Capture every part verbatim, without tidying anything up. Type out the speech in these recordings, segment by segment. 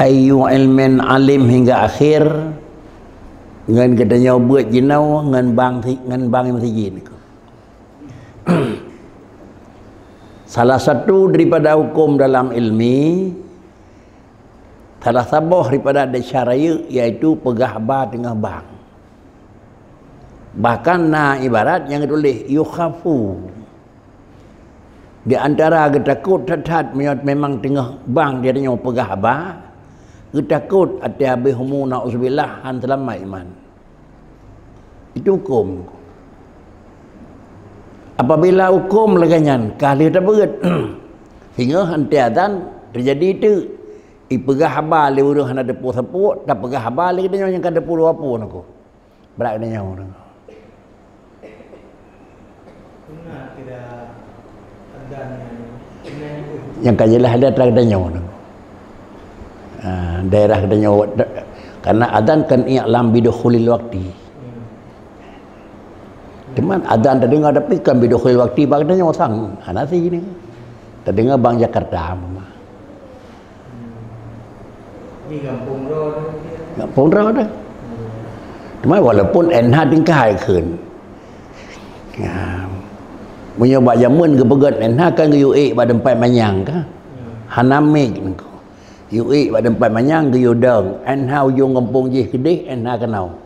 Ayyu ilmin alim hingga akhir, ngon geutanyoe buet jinoe ngon bang si-, ngon bang meuseujid. Salah satu daripada hukum dalam ilmi, salah saboh daripada desya rayeuk, yaitu peugah haba teungoh bang. Bahkan na ibarat nyang geutuléh yukhafu. Di antara geutakot that-that meunyoe memang teungoh bang di tanyoe peugah haba, geutakot até habéh umu, naudzubillah, han seulamat iman. Itu hukum. Apabila hukum lagée nyan ka lheueh tabeuet, singoh até azan teujadi teuk, ipeugah haba lé ureuëng hana teupeue sapeue, tapeugah haba lé geutanyoe nyang ka teupeue dua peue nako. Brat geutanyoe nako. Nyang ka jeulaih ada teuh geutanyoe nako. Ah, daerah geutanyoe, karena azan kan i'lam bidukhulil waqti. Teuma azan tadeungoe tapi kan bidukhulil waqti bak geutanyoe sang, hana sini. Tadeungoe bang Jakarta umpama. Di gampông droe tu. Gampông droe tu. Teuma walaupun N H tingkai kheun. Ya. Meunyoe bak jameun geupeugét N H kan geuyue ék bak teumpat manyang ka. Hana mic niko. Yue ék bak teumpat manyang geuyue dong. N H ujong gampông jih keudeh, N H keunoe.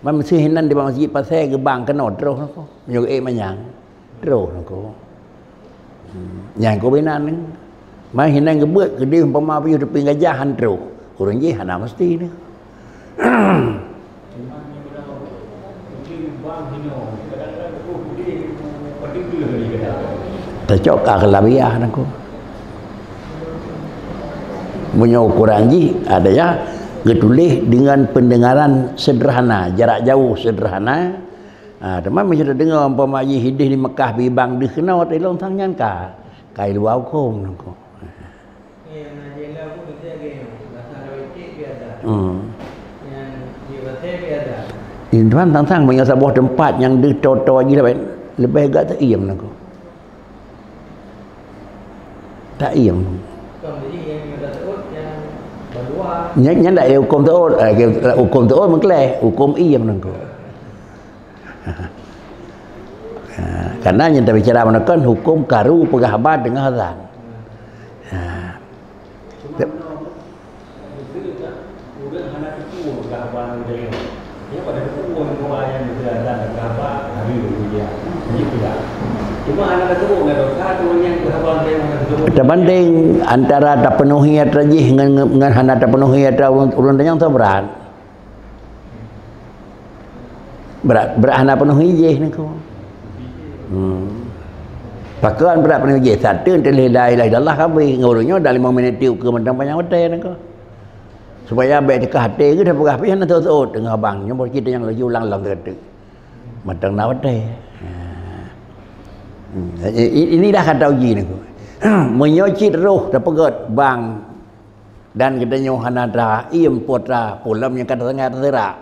Man meusihi nan di bak masjid pasai geubang keunoe troh niko. Meunyoe ék manyang. Troh niko. Hmm. Nyang keu binan ni. Man hinan geubeuet keudeh umpama piôh teuping gajah han troh. Ureuëng jih hana meusti ni. Tacok ka keulabiah nangku. Meunyoe ukuran jih ada ya geutuléh dengan pendengaran sederhana, jarak jauh sederhana. Ha, teuma meunyoe tadeungoe umpama jih ideh di Mekah bibang deuh keunoe, ilong sang nyan ka, ka i luwa huköm nangku. Hmm. Intuan tang-tang meunyoe saboh teumpat nyang deuh toe-toe jih leubeh, leubeh gak teuiem nangku. Teuiem. Nyan, nyan dak huköm teuôt, eh, huköm teuôt meukleh, huköm iem nangku. Ha, karena nyang tabicara meunakon huköm karu peugah haba teungoh azan. Ha. Teubandéng antara tapeunuhi atra jih ngon, ngon hana tapeunuhi atra ureuëng, ureuëng tanyong tu brat. Brat, brat hana peunuhi jih niko. Hmm. Pakon brat peunuhi jih? Satu teuh la ilaha illallah habéh. Ngon ureuëng nyoe dah lima minit tiup keu mantong panyang watée niko. Supaya bék teuka até geuh dah peugah pih hana teuôt teungoh bang. Nyoe bak kita nyang laju ulang lom teuka. Mantong na watée. Ha. Hmm. I-, i-, ini dah kata uji niko. Meunyoe cit roh tapeugét bang Dan geutanyoe hana taiem putra pulam nyang ka teusangat teurak.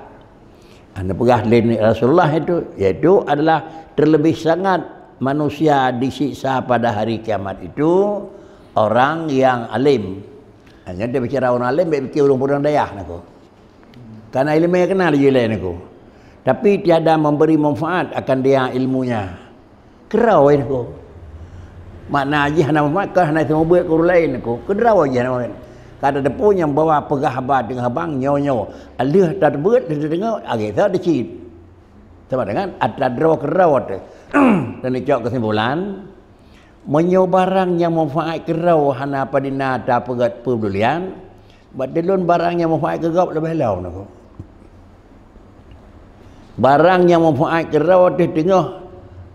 Hana peugah lé Rasulullah itu, yaitu adalah terlebih sangat manusia disiksa pada hari kiamat itu orang yang alim. Hanya dia bicara orang alim, baik fikir orang-orang dayah nako. Karena ilmu yang kenal je lain nako. Tapi tiada memberi manfaat akan dia ilmunya. Keurau ai niko. Makna jih hana manfaat, hana teuma buet keu ureuëng laén niko. Keurau jih hana manfaat. Ka tateupeue nyang bahwa peugah haba teungoh bang nyoe-nyoe. Lheueh tateubeuet, lheueh tadeungoe, agée that teucit. Sama dengan atra droe keurau teuh. Dan icok kesimpulan, meunyoe barang nyang manfaat keurau hana padina tapeugét peudulian, bak teulon barang nyang manfaat keu gob leubeh lom niko. Barang nyang manfaat keudroe teuh teungoh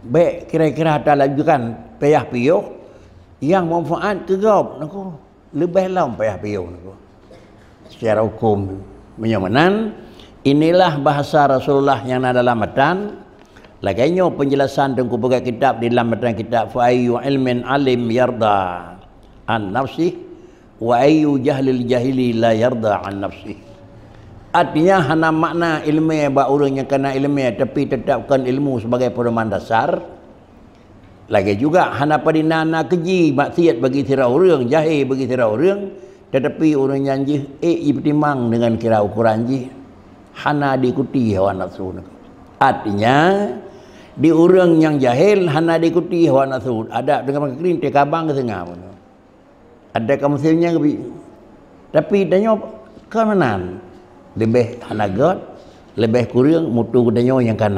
bék kira-kira talajukan payah piôh, nyang manfaat keu gob niko leubeh lom payah piôh niko. Secara hukum meunyoe meunan, inilah bahasa Rasulullah nyang na dalam matan. Lagée nyoe penjelasan Teungku peugah kitab di dalam matan kitab, "Fa ayyu ilmin alim yarda an nafsih, wa ayyu jahlil jahili la yarda an nafsih." Artinya hana makna ileumé bak ureuëng nyang kana ileumé, tapi teutap kon ilmu sebagai pedoman dasar. Lagée juga hana padina na keuji maksiat bagi sidroe ureuëng, jahé bagi sidroe ureuëng, Tetapi ureuëng nyan jih ék jipeutimang deungon kira ukoran jih, hana diikuti hawa nafsu nyoe. Artinya, di ureuëng nyang jahil hana diikuti hawa nafsu, adak deungon keuring teuka bang geuseungab. Adak ka musém nyan geubi. Tapi tanyoe kon meunan, leubeh hana gét, leubeh kureueng mutu geutanyoe nyang ka